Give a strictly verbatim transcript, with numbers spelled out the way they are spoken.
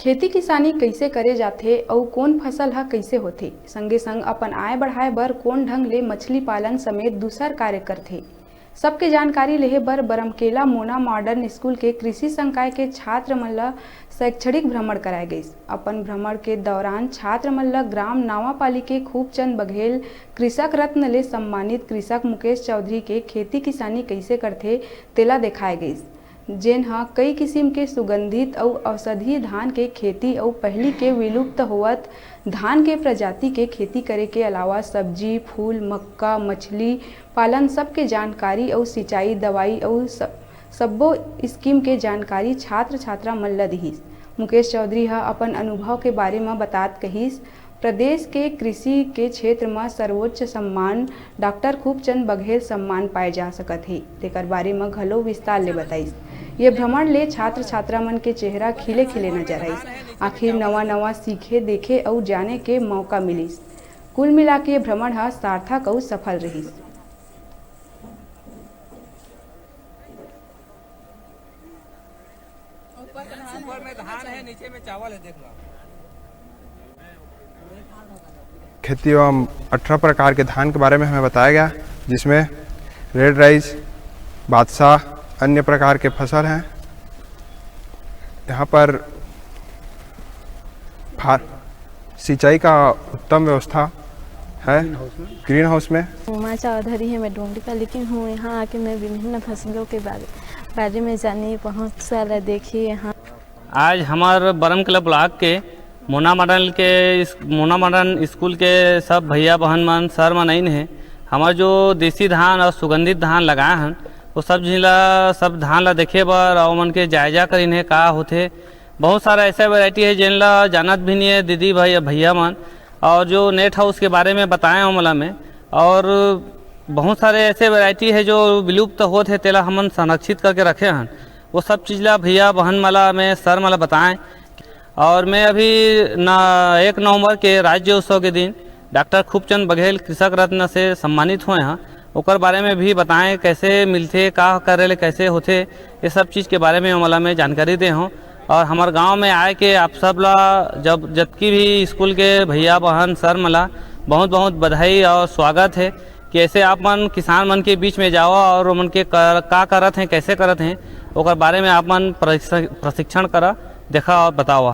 खेती किसानी कइसे करे जाथे अउ कोन फसल ह कइसे होथे, संगे संग अपन आय बढ़ाए बर कोन ढंग ले मछली पालन समेत दूसर कार्य करथे, सबके जानकारी लेहे बर बरमकेला मोना मॉडर्न स्कूल के कृषि संकाय के छात्र मन ल शैक्षणिक भ्रमण कराए गइस। अपन भ्रमण के दौरान छात्र मन ल ग्राम नावापाली के खूबचंद बघेल कृषक रत्न ले सम्मानित कृषक मुकेश चौधरी के खेती किसानी कइसे करथे, तेला देखाए गइस, जेन ह कई किसिम के सुगंधित अउ औषधीय धान के खेती अउ पहिली के विलुप्त होवत धान के प्रजाति के खेती करे के अलावा सब्जी, फूल, मक्का, मछली पालन, सबके जानकारी अउ सिंचाई, दवाई अउ स-, सब्बो स्कीम के जानकारी छात्र-छात्रा मन ल दिहिस। मुकेश चौधरी ह अपन अनुभव के बारे म बतात कहिस, प्रदेश के कृषि के क्षेत्र म सर्वोच्च सम्मान डॉक्टर खूबचंद बघेल सम्मान पाए जा सकत हे, तेकर बारे म घलो विस्तार ले बताइस। ये भ्रमण ले छात्र-छात्रा मन के चेहरा खिले-खिले नजर आइस। आखिर नवा-नवा सीखे, देखे अउ जाने के मौका मिलिस। कुल मिला के ये भ्रमण ह सार्थक अउ सफल रहिस। ऊपर में धान है, नीचे में चावल है, देख लो। खेती एवं अठारह प्रकार के धान के बारे में हमें बताया गया, जिसमें रेड राइस, बादशाह, अन्य प्रकार के फसल हैं। यहाँ पर फार-, सिंचाई का उत्तम व्यवस्था है ग्रीन हाउस में। उमा चौधरी है, मैं डोंडी का, लेकिन हूँ यहाँ आके मैं विभिन्न फसलों के बारे, बारे में जानी, बहुत सारा देखी यहाँ। आज हमार बरमकेला ब्लॉक के मोना मॉडल के इस-, मोना मॉडल स्कूल के सब भैया बहन मन, सर मन आइन हे। हमार जो देसी धान और सुगंधित धान लगाए हन, वो सब झिन ला, सब धान ला देखे बर और ओमन के जायजा करिन हे, का होथे। बहुत सारा ऐसे वैरायटी है, जेन ला जानत भी नहीं है दीदी भाई, भैया मन। और जो नेट हाउस के बारे में बताए ओमला में, और बहुत सारे ऐसे वैरायटी है जो विलुप्त होत है, तेला हमन संरक्षित करके रखे हन। वो सब चीज ला भैया बहन मला में, सर मला बताएं। और मैं अभी ना, एक नवंबर के राज्य उत्सव के दिन डॉक्टर खूबचंद बघेल कृषक रत्न से सम्मानित हुए हैं, ओकर बारे में भी बताएं, कैसे मिलथे, का करे ले, कैसे होथे, ये सब चीज के बारे में ओमला मैं जानकारी दे हूँ। और हमारे गांव में आए के आप सब ला, जब जतकी भी स्कूल के भैया बहन सर मला बहुत बहुत बधाई और स्वागत है कि ऐसे आप मन किसान मन के बीच में जाओ और ओमन के कर, का करत हैं, कैसे करत हैं, ओकर बारे में आप मन प्रशिक्षण, प्रशिक्षण करा, देखा और बताओ।